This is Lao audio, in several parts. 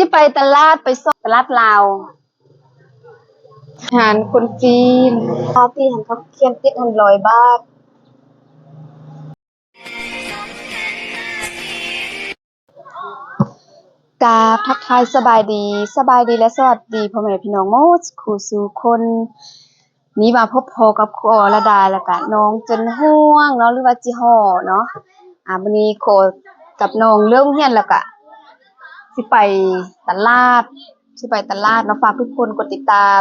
ຊິໄປຕະຫຼາດ ໄປຊອກຕະຫຼາດລາວ. ອາຫານຄົນຈີນ ຄ່າທີ່ຫັ້ນເຂົາຂຽນຕິດຫັ້ນຮ້ອຍບາດ. ກາບທັກທາຍສະບາຍດີ, ສະບາຍດີ ແລະ ສະຫວັດດີພໍ່ແມ່ພີ່ນ້ອງໝົດຄູ່ສູ່ຄົນ. ນີ້ມາພົບພໍ້ກັບຄູອໍລະດາ ແລ້ວກະນ້ອງຈົນຮ່ວງເນາະ ຫຼືວ່າຈິຫໍ່ເນາະ. ອາ ມື້ນີ້ຄູອໍກັບນ້ອງເລີກໂຮງຮຽນແລ້ວກະຊິໄປຕະຫຼາດ, ຊິໄປຕະຫຼາດເນາະ. ຝາກທຸກຄົນກົດຕິດຕາມ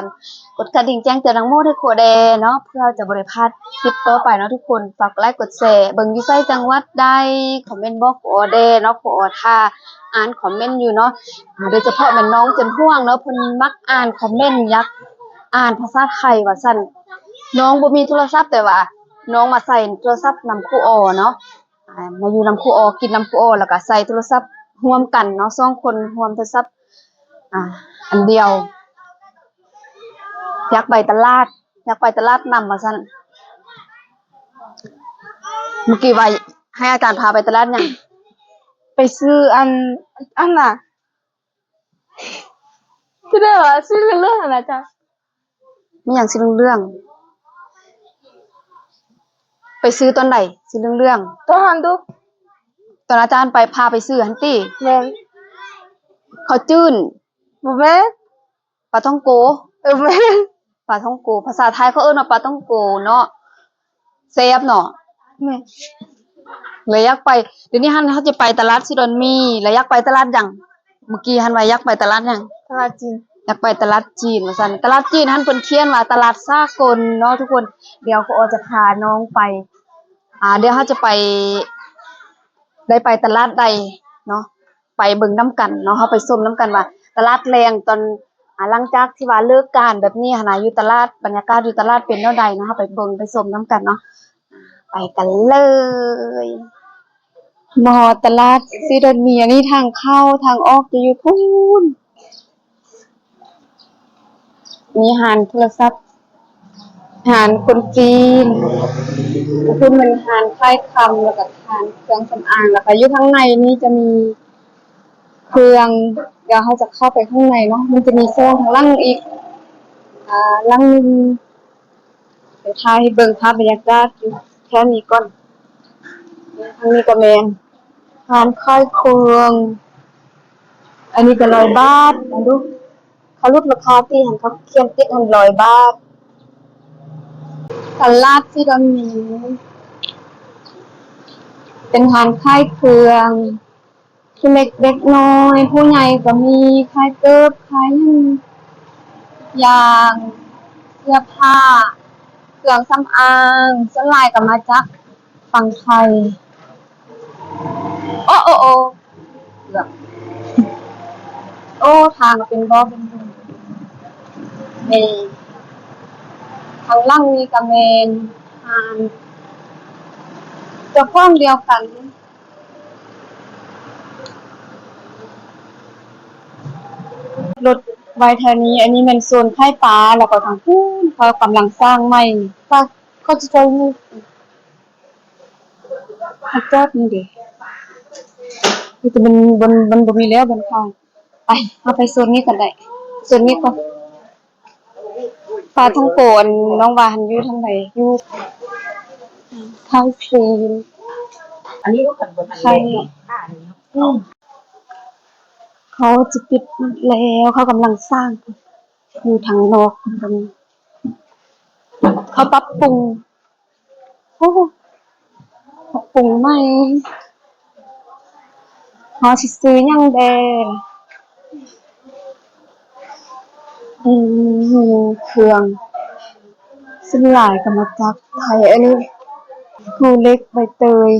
ກົດກະດິ່ງແຈ້ງເຕືອນທັງໝົດໃຫ້ຄູອໍແດ່ເນາະ ເພື່ອຈະບໍ່ໄດ້ພາດຄລິບຕໍ່ໄປເນາະທຸກຄົນ. ຝາກກົດໄລກ໌ກົດແຊ ເບິ່ງຢູ່ໃສຈັງຫວັດໃດ ຄອມເມັນບອກຄູອໍແດ່ເນາະ. ຄູອໍຖ້າອ່ານຄອມເມັນຢູ່ເນາະ ອາ ໂດຍສະເພາະແມ່ນນ້ອງຈົນຮ່ວງເນາະ ເພິ່ນມັກອ່ານຄອມເມັນ ຢາກອ່ານພາສາໄທວ່າຊັ້ນ. ນ້ອງບໍ່ມີໂທລະສັບ ແຕ່ວ່ານ້ອງມາໃຊ້ໂທລະສັບນຳຄູອໍເນາະ ອາ ມາຢູ່ນຳຄູອໍ ກິນນຳຄູອໍ ແລ້ວກະໃຊ້ໂທລະສັບຮ່ວມກັນເນາະ ສອງຄົນຮ່ວມໂທລະສັບ ອາ ອັນດຽວ. ຢາກໄປຕະຫຼາດ ຢາກໄປຕະຫຼາດນຳວ່າຊັ້ນ. ເມື່ອກີ້ວ່າໃຫ້ອາຈານພາໄປຕະຫຼາດຫຍັງ? ໄປຊື້ອັນ ອັນນະ ຈະໄດ້ວ່າຊື້ເລື່ອງໆ ຫັ້ນນະອາຈານ. ມີຫຍັງສີເຫຼືອງໆ? ໄປຊື້ຕອນໃດ? ສີເຫຼືອງໆ ຕອນຫັ້ນດຸ ຕອນອາຈານໄປ ພາໄປຊື້ຫັ້ນຕິ? ແມ່ນ. ເຂົ້າຈືນ? ບໍ່ແມ່ນ. ປາທ່ອງໂກ? ເອີ ແມ່ນ. ປາທ່ອງໂກ ພາສາໄທເຂົາເອີ້ນວ່າປາທ່ອງໂກເນາະ. ແຊບເນາະ. ແມ່ນ. ແລ້ວຢາກໄປ ດຽວນີ້ຫັ້ນເຮົາຈະໄປຕະຫຼາດຊີດອນມີ ແລ້ວຢາກໄປຕະຫຼາດຫຍັງ? ເມື່ອກີ້ຫັ້ນວ່າຢາກໄປຕະຫຼາດຫຍັງ? ຕະຫຼາດຈີນ. ຢາກໄປຕະຫຼາດຈີນວ່າຊັ້ນ. ຕະຫຼາດຈີນຫັ້ນເພິ່ນຂຽນວ່າຕະຫຼາດສາກົນເນາະທຸກຄົນ. ດຽວຄູອໍຈະພານ້ອງໄປ ອາ ດຽວເຮົາຈະໄປ ໄດ້ໄປຕະຫຼາດໃດເນາະ ໄປເບິ່ງນຳກັນເນາະ ເຮົາໄປຊົມນຳກັນວ່າຕະຫຼາດແລງຕອນ ອາ ຫຼັງຈາກທີ່ວ່າເລີກການແບບນີ້ຫັ້ນນະ ຢູ່ຕະຫຼາດ ບັນຍາກາດຢູ່ຕະຫຼາດເປັນແນວໃດເນາະ ເຮົາໄປເບິ່ງໄປຊົມນຳກັນເນາະ. ໄປກັນເລີຍ. ມາຮອດຕະຫຼາດຊີດອນມີ ອັນນີ້ທາງເຂົ້າ ທາງອອກຈະຢູ່ພຸ້ນ. ມີຮ້ານໂທລະສັບ ຮ້ານຄົນຈີນ ພຸ້ນແມ່ນຮ້ານຂາຍຄຳ ແລ້ວກະຮ້ານເຄື່ອງສຳອາງ ແລ້ວກະຢູ່ທາງໃນນີ້ຈະມີເຄື່ອງ ດຽວເຮົາຈະເຂົ້າໄປຂ້າງໃນເນາະ ມັນຈະມີໂຊນທາງຫຼັງອີກ ອາ ຫຼັງໜຶ່ງ. ດຽວຖ່າຍໃຫ້ເບິ່ງພາບບັນຍາກາດຢູ່ແຖວນີ້ກ່ອນ. ທາງນີ້ກະແມ່ນຮ້ານຂາຍເຄື່ອງ ອັນນີ້ກະຮ້ອຍບາດ. ເບິ່ງດູ ເຂົາຫຼຸດລາຄາຕິ ຫັ້ນເຂົາຂຽນຕິດຫັ້ນຮ້ອຍບາດ. ຕະຫຼາດຊີດອນມີ ເປັນຮ້ານຂາຍເຄື່ອງ ເດັກ ເດັກນ້ອຍ ຜູ້ໃຫຍ່ກະມີ ຂາຍເກີບ ຂາຍຫຍັງຢ່າງ ເສື້ອຜ້າ ເຄື່ອງສຳອາງ ສ່ວນຫຼາຍກະມາຈາກຝັ່ງໄທ. ໂອ້ ໂອ້ ໂອ້ ເກືອບ ໂອ້ ທາງກະເປັນບໍ່ເປັນບໍ່. ນີ້ ທາງຫຼັງນີ້ກະແມ່ນຮ້ານເຈົ້າຂອງດຽວກັນ. ລົດໄວ້ແຖວນີ້ ອັນນີ້ແມ່ນໂຊນຂາຍປາ ແລ້ວກະທາງພຸ້ນເຂົາກຳລັງສ້າງໃໝ່ ເຂົາຈະຊ່ອຍ ເຂົາຈອດນີ້ເດ ມີແຕ່ມັນ ມັນ ມັນບໍ່ມີແລ້ວ ມັນຂາຍ. ໄປ ເຮົາໄປໂຊນນີ້ກ່ອນໄດ້ ໂຊນນີ້ກ່ອນ. ປາທ່ອງໂກອັນນ້ອງວ່າຫັ້ນຢູ່ທາງໃດ? ຢູ່ທ້າຍຊີນ ອັນນີ້ ໄທ ອືມ ເຂົາຈະປິດໝົດແລ້ວ ເຂົາກຳລັງສ້າງ ຢູ່ທາງນອກເພິ່ນກະມີ ເຂົາປັບປຸງ ໂອ້ ປັບປຸງໃໝ່. ເຮົາຊິຊື້ຫຍັງແດ່? ອືມ ເຄື່ອງສ່ວນຫຼາຍກະມາຈາກໄທ. ອັນນີ້ ພູເຫຼັກ ໃບເຕີຍ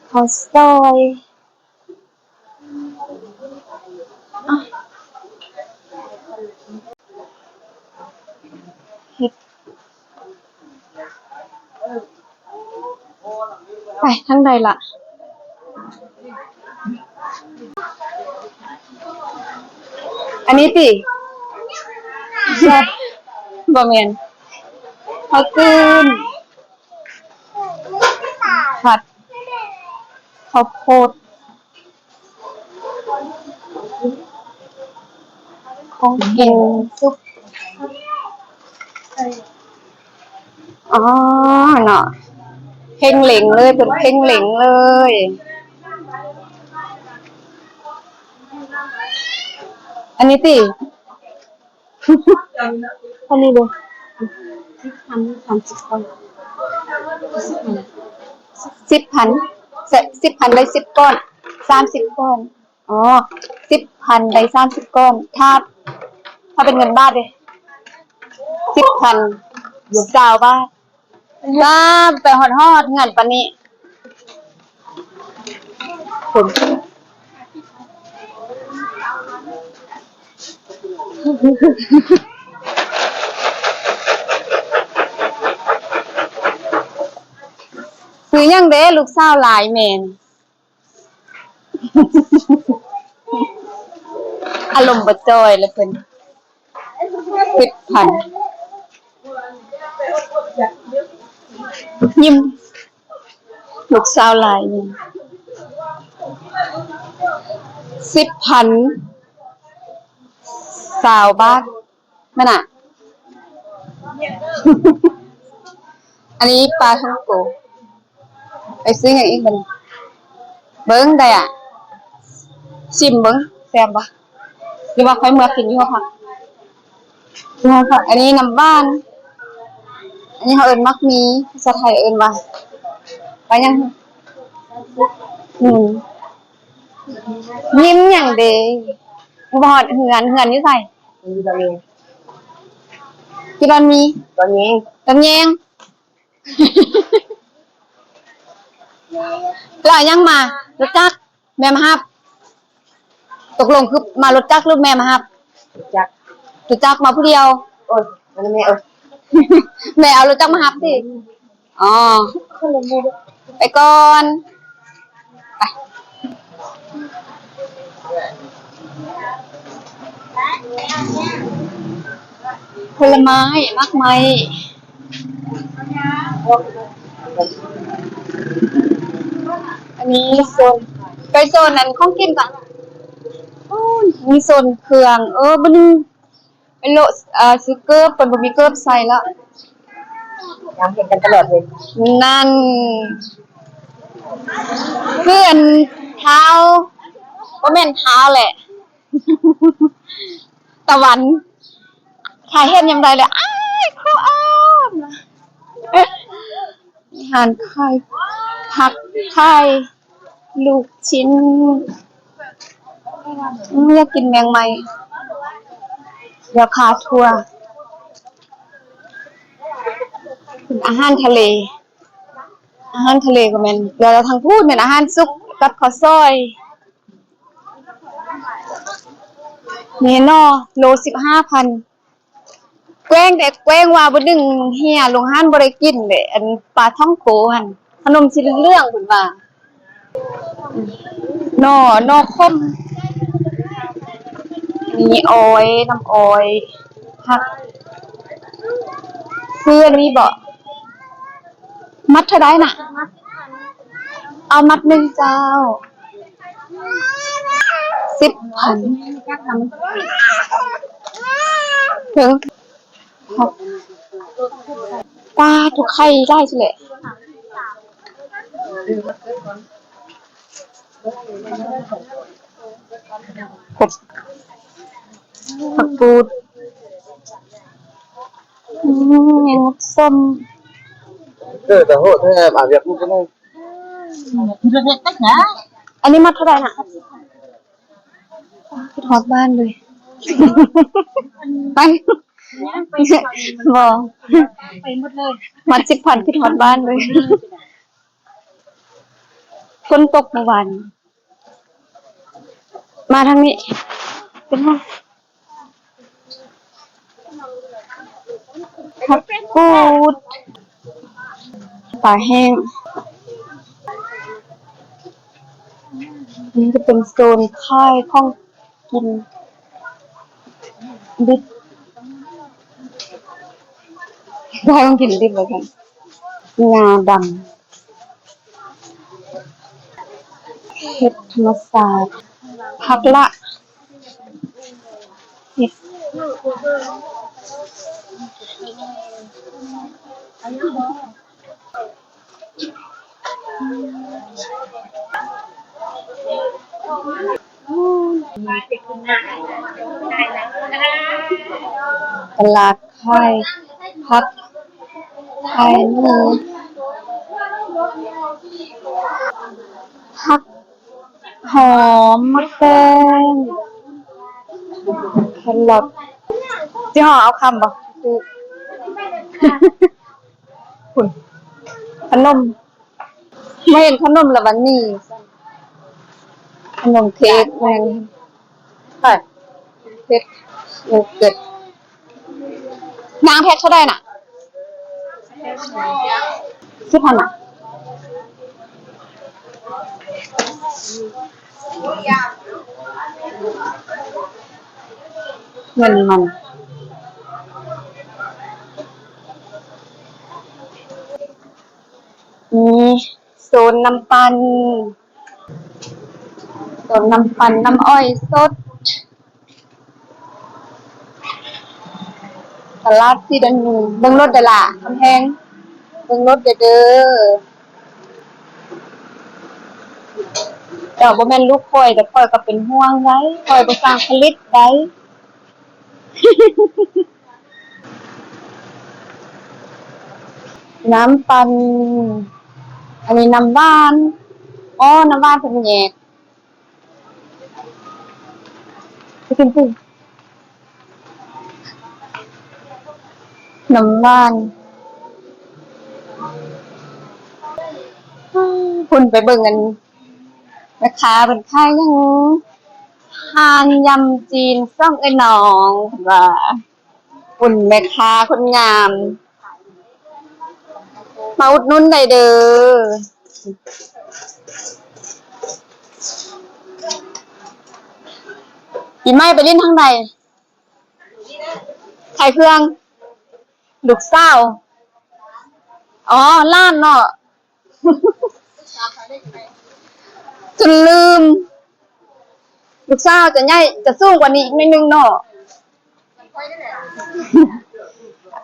ເຂົ້າຊອຍ. ເຮັດ ໄປທາງໃດລະ? ອັນນີ້ຕິ? ບໍ່ແມ່ນ ເຮົາຕື່ມ. ຜັດເຂົ້າໂພດ ຂອງກິນສຸກ. ອໍ ເນາະ ເພັງເລັງເລີຍ ເພິ່ນເພັງເລັງເລີຍ. ອັນນີ້ຕິ ອັນນີ້ເດີ ສິບພັນ ສາມສິບກ້ອນ ສິບພັນ ສິບພັນ ໄດ້ສິບກ້ອນ ສາມສິບກ້ອນ. ອໍ ສິບພັນ ໄດ້ສາມສິບກ້ອນ. ຖ້າ ຖ້າເປັນເງິນບາດເດ ສິບພັນ ຊາວບາດ. ປ້າ ໄປຮອດ ຮອດເຮືອນປານນີ້ ຄົນ ຊື້ຫຍັງເດ ລູກສາວຫຼາຍແມ່ນ. ອາລົມບໍ່ຈ່ອຍລະເພິ່ນ ສິບພັນ ຍິ້ມ ລູກສາວຫຼາຍ ສິບພັນ ຊາວບາດ. ແມ່ນນະ ອັນນີ້ປາທ່ອງໂກ ໄປຊື້ຫຍັງອີກບັດນີ້ ເບິ່ງໄດ້ອະ ຊິມເບິ່ງແຊບບໍ່ ຫຼືວ່າຂ້ອຍເມືອກິນຢູ່ຫໍພັກ ຢູ່ຫໍພັກ. ອັນນີ້ນ້ຳຫວານ ອັນນີ້ເຮົາເອີ້ນໝາກມີ ພາສາໄທເອີ້ນວ່າ ປາຫຍັງ ອືມ ຍິ້ມຫຍັງເດ ບໍ່ຮອດເຮືອນ ເຮືອນຢູ່ໃສ? ຢູ່ດອນແຍງ ຢູ່ດອນມີ ດອນແຍງ ດອນແຍງ. ແລ້ວເອົາຫຍັງມາ? ລົດຈັກ ແມ່ມາຮັບ. ຕົກລົງຄືມາລົດຈັກ ຫຼືແມ່ມາຮັບ? ລົດຈັກ ລົດຈັກ ມາຜູ້ດຽວ? ໂອ້ຍ ອັນນັ້ນແມ່ເອີຍ ແມ່ເອົາລົດຈັກມາຮັບຕິ. ອໍ ໄປກ່ອນ ໄປ. ຜົນລະໄມ້ ໝາກໄມ້ ອັນນີ້ໂຊນ ໄປໂຊນອັນຂອງກິນກ່ອນ. ໂອ້ຍ ມີໂຊນເຄື່ອງ ເອີ ມື້ໜຶ່ງ ໄປໂລະ ເອີ ຊື້ເກີບ ເພິ່ນບໍ່ມີເກີບໃສ່ແລ້ວ. ຍາມເຫັນກັນຕະຫຼອດເລີຍ. ນັ້ນ ຄືອັນທ້າວ ບໍ່ແມ່ນທ້າວແຫຼະ ຕາວັນ ຖ້າເຫັນຍາມໃດແລ້ວ ອ້າຍ ຂໍອ້ອນ. ຮ້ານຂາຍຜັກ ຂາຍລູກຊິ້ນ. ອືມ ຢາກກິນແມງໄມ້ ດຽວພາທົວ. ອາຫານທະເລ ອາຫານທະເລກໍແມ່ນ ແລ້ວທາງພຸ້ນແມ່ນອາຫານສຸກກັບເຂົ້າຊອຍ. ນີ້ໜໍ່ ໂລສິບຫ້າພັນ. ແກວ່ງແຕ່ແກວ່ງວ່າບໍ່ດຶງເຮຍ ໂລງຫັ້ນບໍ່ໄດ້ກິນເດ້ ອັນປາທ່ອງໂກຫັ້ນ ຂະໜົມສີເຫຼືອງເພິ່ນວ່າ. ໜໍ່ ໜໍ່ຂົມ ມີອອຍ ນ້ຳອອຍ ຜັກ ເພື່ອນມີບໍ່? ມັດເທົ່າໃດນະ? ເອົາມັດໜຶ່ງເຈົ້າ ສິບພັນ. ເຖິງ ປາ ທຸກໄຂ່ຫຼາຍຊິແຫຼະ. ຄົບ ຜັກກູດ ອືມ ແມງມຸມສົ້ມ. ເອີ ແຕ່ໂຫດແທ້ ອາວຽກມັນກໍໄດ້. ອັນນີ້ມັດເທົ່າໃດນະ? ຄິດຮອດບ້ານເລີຍ. ໄປ ບໍ່ ໄປໝົດເລີຍ. ມັດສິບພັນ ຄິດຮອດບ້ານເລີຍ. ຝົນຕົກມື້ວານ. ມາທາງນີ້ ເປັນຫຍັງ? ຜັກກູດ ປາແຫ້ງ. ນີ້ຈະເປັນໂຊນຂາຍຂອງກິນດິບ ຂາຍຂອງກິນດິບວ່າຊັ້ນ. ງາດຳ. ເຫັດທຳມະຊາດ ຜັກລະ ເຫັດ ຕະຫຼາດຂາຍຜັກ ຂາຍໜູ ຜັກຫອມ ໝາກແຕງ ແຄຣອດ ຊິຫໍ່ເອົາຄຳບໍ່? ພຸ້ນ ຂະໜົມ ມາເຫັນຂະໜົມລະບາດນີ້ ຂະໜົມເຄ້ກແມ່ນ ເອີ ເຮັດໂຍເກີດ ນາງແພັກເທົ່າໃດນະ? ສິບພັນນະ ເງິນມັນ ມີໂຊນນ້ຳປັ່ນ ໂຊນນ້ຳປັ່ນ ນ້ຳອ້ອຍສົດ ຕະຫຼາດສີດານູນ ເບິ່ງລົດເດີ້ຫຼ້າ ຄຳແພງ ເບິ່ງລົດເດີ້ເດີ້ ເຈົ້າບໍ່ແມ່ນລູກຂ້ອຍ ແຕ່ຂ້ອຍກໍເປັນຫ່ວງໃດ ຂ້ອຍບໍ່ສ້າງຜະລິດໃດ. ນ້ຳປັ່ນ ອັນນີ້ນ້ຳຫວານ ອໍ ນ້ຳຫວານເພິ່ນແຍກ ນ້ຳຫວານ ພຸ້ນໄປເບິ່ງອັນແມ່ຄ້າເພິ່ນຂາຍຫຍັງ ຮ້ານຢຳຈີນຊ່ອງເອື້ອຍນ້ອງ ເພິ່ນວ່າ. ຄຸນແມ່ຄ້າຄົນງາມ ມາອຸດໜູນໄດ້ເດີ້. ປີໃໝ່ໄປຫຼິ້ນທາງໃດ? ຂາຍເຄື່ອງ ລູກສາວ ອໍ ຫຼານເນາະ. ຈົນລືມ ລູກສາວຈະໃຫຍ່ ຈະສູງກວ່ານີ້ອີກໜ້ອຍໜຶ່ງເນາະ.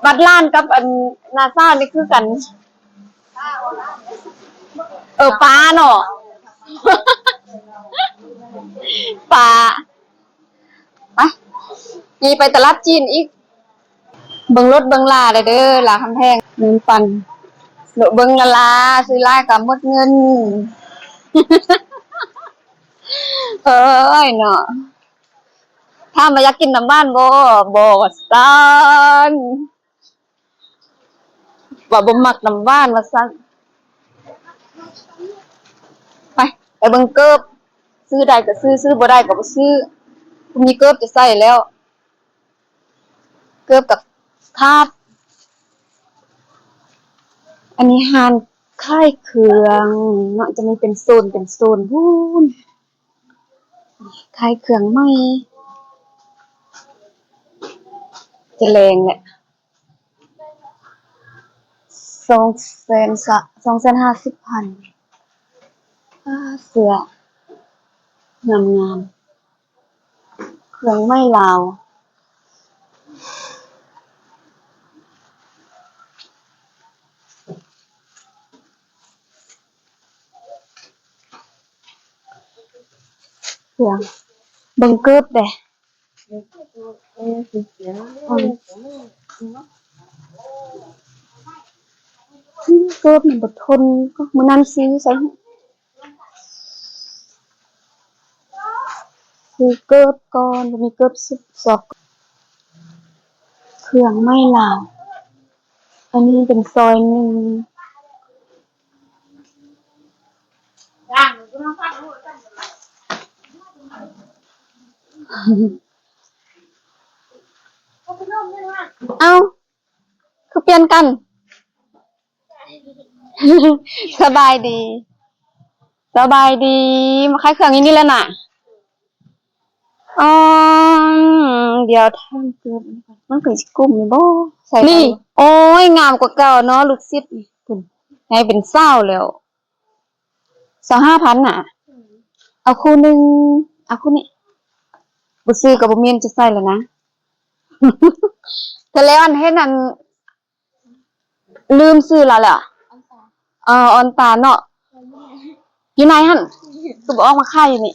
ບັດຫຼານກັບອັນນ້າສາວນີ້ຄືກັນ ເອີ ປ້າເນາະ ປ້າ. ໄປ ມີໄປຕະຫຼາດຈີນອີກ ເບິ່ງລົດເບິ່ງລາເດີ້ ລາຄຳແພງ ເງິນປັ່ນ ເບິ່ງລະລາ ຊື້ຫຼາຍກໍໝົດເງິນ ເອີຍເນາະ. ຖາມວ່າຢາກກິນນ້ຳຫວານບໍ່? ບໍ່ ວ່າຊັ້ນ. ວ່າບໍ່ມັກນ້ຳຫວານວ່າຊັ້ນ. ໄປ ໄປເບິ່ງເກີບ ຊື້ໄດ້ກໍຊື້ ຊື້ບໍ່ໄດ້ກໍບໍ່ຊື້ ບໍ່ມີເກີບຈະໃສ່ແລ້ວ ເກີບກໍຂາດ. ອັນນີ້ຮ້ານຂາຍເຄື່ອງເນາະ ຈະມີເປັນໂຊນ ເປັນໂຊນພຸ້ນ ຂາຍເຄື່ອງໃໝ່ ຈະແລງແຫຼະ. ສອງແສນ ສະ ສອງແສນຫ້າສິບພັນ ອາ ເສື້ອງາມໆ ເຄື່ອງໃໝ່ລາວ ເບິ່ງເກີບເດ້. ເກີບມັນບໍ່ທົນ ມື້ນັ້ນຊື້ໃສ່ ຊື້ເກີບກ່ອນ ບໍ່ມີເກີບ ຊອກ ເຄື່ອງໃໝ່ລາວ ອັນນີ້ເປັນຊອຍໜຶ່ງ. ເອົ້າ ຄືປ່ຽນກັນ? ສະບາຍດີ ສະບາຍດີ ມາຂາຍເຄື່ອງຢູ່ນີ້ແຫຼະນະ. ອໍ ດຽວຖາມເກີບ ມັນຄືຊິກຸ້ມຢູ່ບໍ່? ໃສ່ ນີ້ ໂອ້ຍ ງາມກວ່າເກົ່າເນາະ ລູກສິດນີ້ ພຸ້ນ ໃຫຍ່ເປັນສາວແລ້ວ ຊາວຫ້າພັນນະ. ເອົາຄູ່ໜຶ່ງ ເອົາຄູ່ນີ້ ບໍ່ຊື້ກໍບໍ່ມີອັນຈະໃສ່ແລ້ວນະ. ແຕ່ແລ້ວອັນເຫັນອັນ ລືມຊື່ລາວແລ້ວ. ເອີ ອອນຕາເນາະ ຢູ່ໃນຫັ້ນ ຄືບໍ່ອອກມາຂາຍຢູ່ນີ້?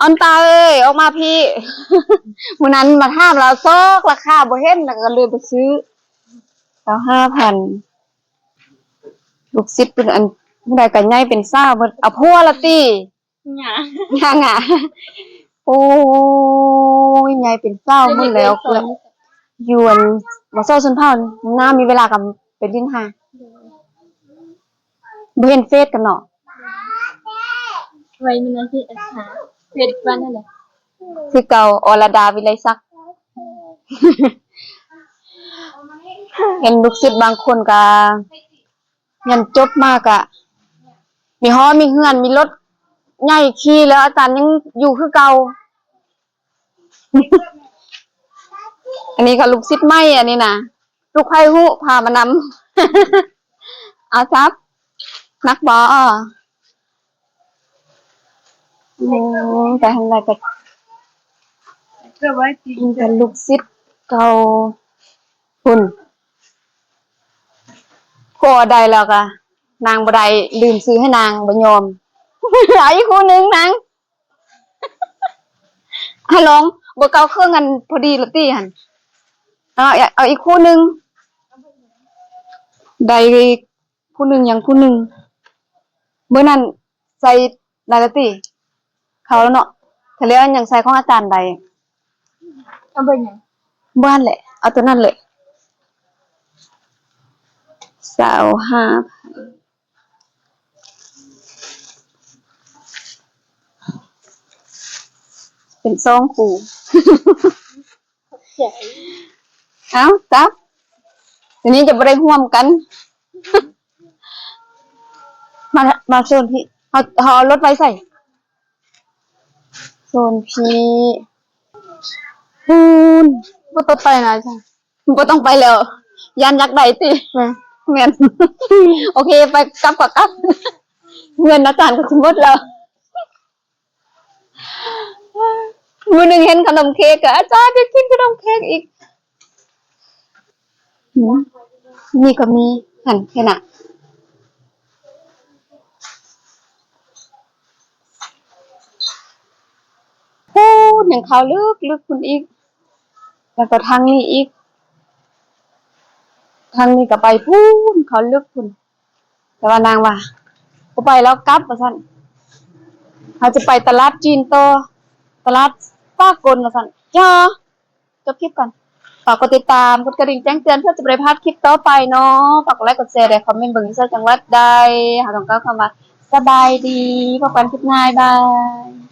ອອນຕາເອີຍ ອອກມາພີ້. ມື້ນັ້ນມາຖາມລາວຊອກລາຄາບໍ່ເຫັນ ແລ້ວກໍເລີຍໄປຊື້ ຊາວຫ້າພັນ. ລູກສິດເປັນອັນ ຜູ້ໃດກໍໃຫຍ່ເປັນສາວເບິດ ເອົາຜົວລະຕິ? ຫຍັງ ຫຍັງອະ? ໂອ້ຍ ໃຫຍ່ເປັນສາວໝົດແລ້ວ. ຢູ່ອັນ ມສ ຊົນເຜົ່າ ໜ້າມີເວລາກໍໄປຫຼິ້ນຫາ. ບໍ່ເຫັນເຟສກັນເນາະ? ໄວ້ມື້ນັ້ນທີ່ອັນຫາເຟສບ້ານນັ້ນແຫຼະ ຄືເກົ່າ ອລະດາ ວິໄລສັກ. ເຫັນລູກສິດບາງຄົນກໍຮຽນຈົບມາກະມີຫໍມີເຮືອນ ມີລົດໃຫຍ່ຂີ່ ແລ້ວອາຈານຍັງຢູ່ຄືເກົ່າ. ອັນນີ້ກໍລູກສິດໃໝ່ ອັນນີ້ນະ ລູກໃຜຮູ້ ພາມານຳ. ເອົາ ຈັບ ໜັກບໍ່? ອືມ ໄປທາງໃດກໍ ມີແຕ່ລູກສິດເກົ່າພຸ້ນ. ພໍໄດ້ແລ້ວກະນາງບໍ່ໄດ້ ລືມຊື້ໃຫ້ນາງ ບໍ່ຍອມ. ເອົາອີກຄູ່ໜຶ່ງນາງ. ຮະ ລອງ ບໍ່ເກົ້າເຄິ່ງຫັ້ນ ພໍດີລະຕິຫັ້ນ. ເອົາ ເອົາອີກຄູ່ໜຶ່ງ ໄດ້ຄູ່ໜຶ່ງ ຫຍັງຄູ່ໜຶ່ງ. ມື້ນັ້ນໃສ່ໄດ້ລະຕິ ເຂົ້າແລ້ວເນາະ. ຖ້າເຫຼືອຫຍັງໃສ່ຂອງອາຈານໄດ້. ເອົາເບີຫຍັງ? ບໍ່ຫັ້ນແຫຼະ ເອົາໂຕນັ້ນເລີຍ ຊາວຫ້າພັນ. ເປັນສອງຄູ່. ເອົາ ຈັບ ທີນີ້ຈະບໍ່ໄດ້ຮ່ວມກັນ. ມາ ມາໂຊນພີ້ ເຮົາ ເຮົາເອົາລົດໄວ້ໃສ? ໂຊນພີ້ ພຸ້ນ ບໍ່ຕ້ອງໄປນະ ບໍ່ຕ້ອງໄປແລ້ວ ຢ້ານຢາກໄດ້ຕິ? ແມ່ນ ແມ່ນ. ໂອເຄ ໄປ ກັບກໍກັບ ເງິນອາຈານກໍຊິໝົດແລ້ວ. ມື້ໜຶ່ງເຫັນຂະໜົມເຄ້ກ ກໍອາຈານຢາກກິນຂະໜົມເຄ້ກອີກ. ນີ້ກໍມີ ຫັ້ນ ເຫັນນະ. ໂອ້ ຍັງເຂົ້າເລິກໆພຸ້ນອີກ ແລ້ວກໍທາງນີ້ອີກ ທາງນີ້ກໍໄປພຸ້ນ ເຂົ້າເລິກພຸ້ນ. ແຕ່ວ່ານາງວ່າ ບໍ່ໄປແລ້ວ ກັບ ວ່າຊັ້ນ. ເຮົາຈະໄປຕະຫຼາດຈີນຕໍ່ ຕະຫຼາດສາກົນ ວ່າຊັ້ນ. ເຈົ້າ ຈົບຄລິບກ່ອນ. ຝາກກົດຕິດຕາມ ກົດກະດິ່ງແຈ້ງເຕືອນ ເພື່ອຈະບໍ່ໄດ້ພາດຄລິບຕໍ່ໄປເນາະ. ຝາກກົດໄລກົດແຊ ແລະ ຄອມເມັນເບິ່ງຢູ່ໃສ ຈັງຫວັດໃດ. ເຮົາຕ້ອງກ່າວຄຳວ່າ ສະບາຍດີ. ພົບກັນຄລິບໜ້າ. ບາຍ.